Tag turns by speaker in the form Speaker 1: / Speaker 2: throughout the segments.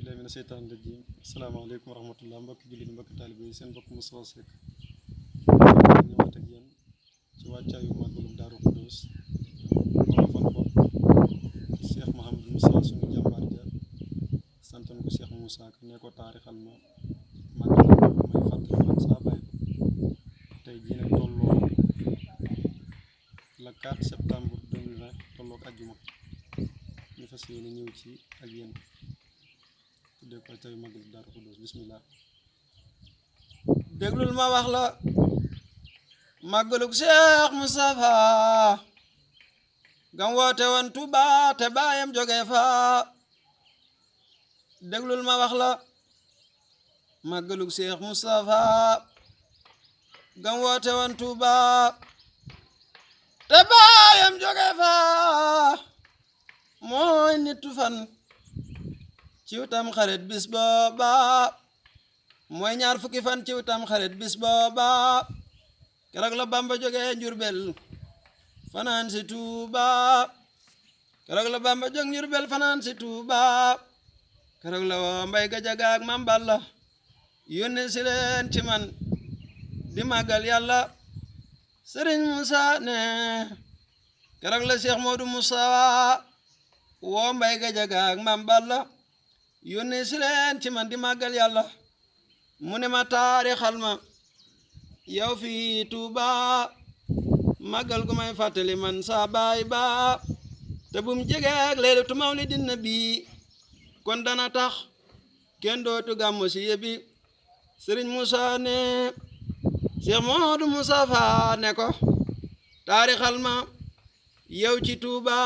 Speaker 1: billahi mina seytaani rajim asalaamaaleykum wa rahmatullah mbokki jullit mbokki taalibe yi seen mbokk Moustapha Seck ñëwaat ak yéen ci wàccaayu màggalum Daaru Xudoos wolofal ko Cheikh Mouhamadou Moustapha suñu jàmbaar ja santoon ko Cheikh Moussa Ka ne ko taarixal ma màggal may fàttali man saa bàyyi ko tey jii nag tolloo le 4 septembre 2020 tolloog ajjuma ñu fas yéene ñëw ci ak yéen tuddee ko tey màggal Daaru Xudoos bismillah.
Speaker 2: déglul ma wax la màggalug Cheikh Moustapha gam woote woon Tuuba te baayam jóge fa déglul ma wax la màggalug Cheikh Moustapha gam woote woon Tuuba te baayam jóge fa mooy nitu fan ciw tam xarit bis booba mooy ñaar fukki fan ciw tam xarit bis booba keroog la Bamba jóge Njurbel fanaan si Tuuba keroog la Bamba jóg Njurbel fanaan si Tuuba keroog la woo Mbay Gajaga ak Mam Balla yónni si leen ci man di màggal Yàlla Sëriñ Musa ne keroog la Cheikh Modou Musa woo Mbay Gajaga ak Mam Balla yónni si leen ci man di màggal Yàlla mu ne ma taarixal ma yow fi Tuuba màggal gu may fàttali man saa baay ba te bum jegeeg leelatu mawlidin nabi kon dana tax kenn dootu gàmmu si yëbi Sëriñ Musa ne Cheikh Modou Moustapha ne ko taarixal ma yow ci Tuuba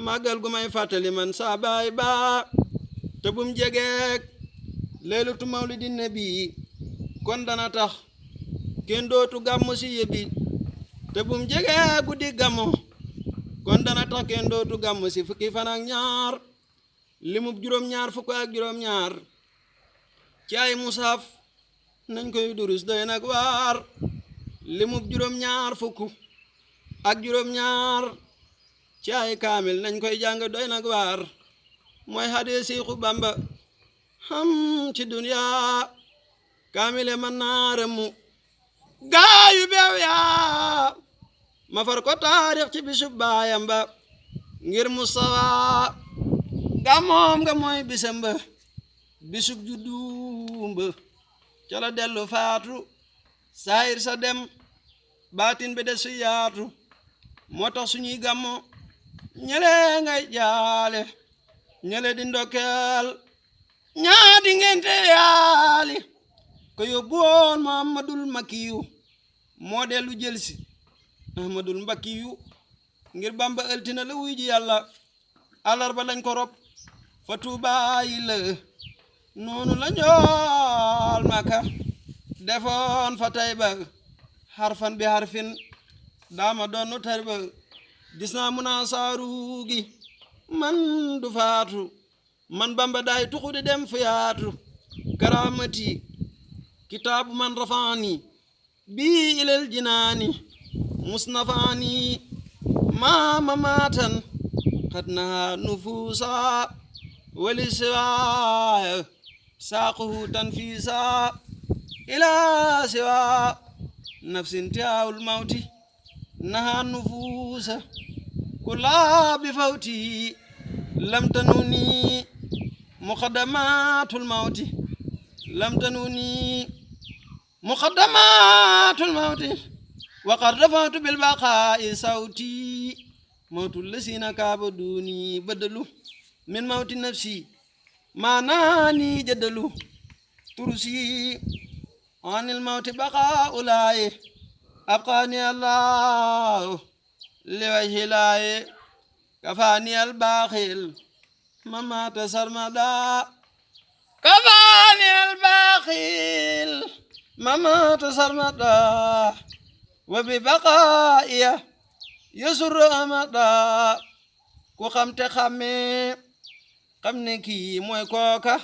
Speaker 2: màggal gu may fàttali man saa baay ba te bum jegeeg leelatu mawlidin nabi kon dana tax kenn dootu gàmmu si yëbi te bum jegeeg guddi gàmmu kon dana tax kenn dootu gàmmu si fukki fan ak ñaar limub juróom-ñaar fukk ak juróom-ñaar ci ay musaaf nañ koy durus doy nag waar limub juróom-ñaar fukk ak juróom-ñaar ci ay kaamil nañ koy jàng doy nag waar mooy hadiisi Seexu Bamba xam ci duniya kaamile man naaramu gaayu beew yaa ma far ko taarix ci bisub baayam ba ngir Mustafa gàmmoom nga mooy bisam ba bisub juddum ba ca la dellu faatu saayir sa dem baatin bi des su yaatu moo tax suñuy gàmmo ñele ngay jaale ñele di ndokkeel ñaadi ngente yaali ko yóbbu woon Muhammadul Makiyu moo dellu jëlsi Ahmadul Mbakiyu ngir Bamba ëltina la wuy ji Yàlla àllarba lañ ko rob fa Tuuba yi la noonu la njool Maka defoon fa Tayba harfan bi harfin daama doonu tarba gis naa mu naa saaru gi man du faatu man Bamba daay tuxu di dem fu yaatu karamati kitaabu man rafaani bii ilal jinaani musnafaani maama maatan xad naa nufuusa wali siwaaya saaquhu tanfiisa ilaa siwaa nafsin tiyaawul mawti nahaa nufuusa kullaa bi fawti lam tanuni muqaddamatul mawti lam tanuni muqaddamatul mawti wa qad rafa'tu bil baqaa'i sawti mawtul lasina kaabaduni badalu min mawti nafsi maanaani jaddalu tursi anil mawti baqaa'u laaye abqaani allahu liwajhi laaye kafaani albaaxil mamaata sarmada kafaani albaaxil mamaata sarmada wa bi baqaa'iya yasurru amada ku xam te xàmmee xam ne kii mooy kooka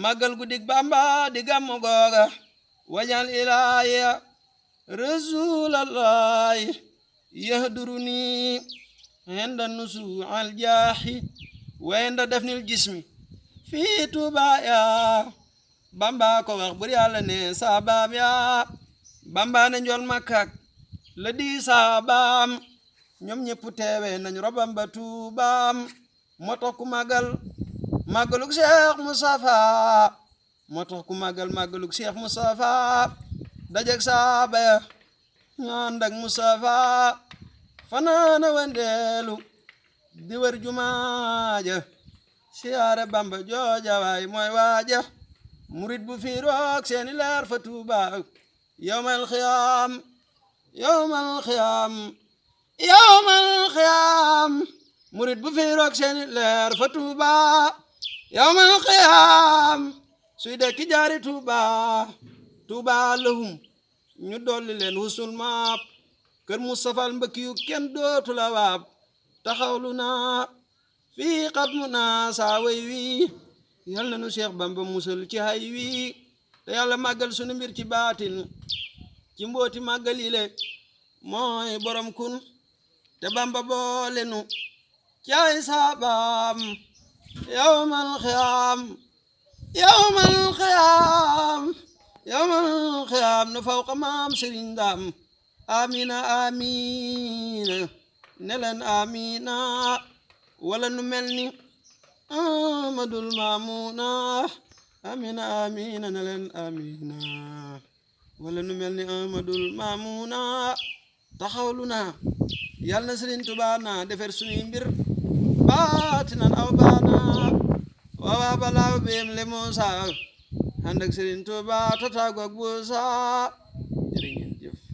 Speaker 2: màggal gu dig Bamba di gàmmu googa wajal ilaaya rasulallahi yahduruni عند النزوع الجاحي وعند دفن الجسم fii Tuuba ya Bamba ko wax bur Yàlla ne saabaam ya Bamba ne njool Makka la di saabaam ñoom ñëpp teewe nañu robam ba Tuubaam moo tax ku màggal màggalug Cheikh Moustapha moo tax ku màggal màggalug Cheikh Moustapha dajeg saaba ya ñu ànd ak Moustapha fanaana wendeelu di wër jumaaja siyaare Bamba jooja waay mooy waaja murit bu fi roog seeni leer fa Tuuba yawmal xiyaam yawmal xiyaam yawmal xiyaam murit bu fi roog seeni leer fa Tuuba yawmal xiyaam suy dekki jaari Tuuba Tuuba lahum ñu dolli leen husul maap kër Mustafal mbëkk yu kenn dootu la waab taxawlu naa fii xatmu naa saa way wi yal na nu Cheikh Bamba musal ci hay wi te yàlla màggal sunu mbir ci baatin ci mbooti màggal yi le mooy borom kun te Bamba boole nu ci ay saabaam yawmal xiyaam yawmal xiyaam yawmal xiyaam nu fawqa maam Sëriñ Daam amina amina ne leen amina wala nu mel ni Amadul Maamuna amina amina ne leen amina wala nu mel ni Amadul Maamuna taxawlu naa yal na Sëriñ Tuubaa na defar suñuy mbir baatinan aw baana waawaa balaaw beem le Muusa ànd ak Sëriñ Tuubaa tataagu ak buusa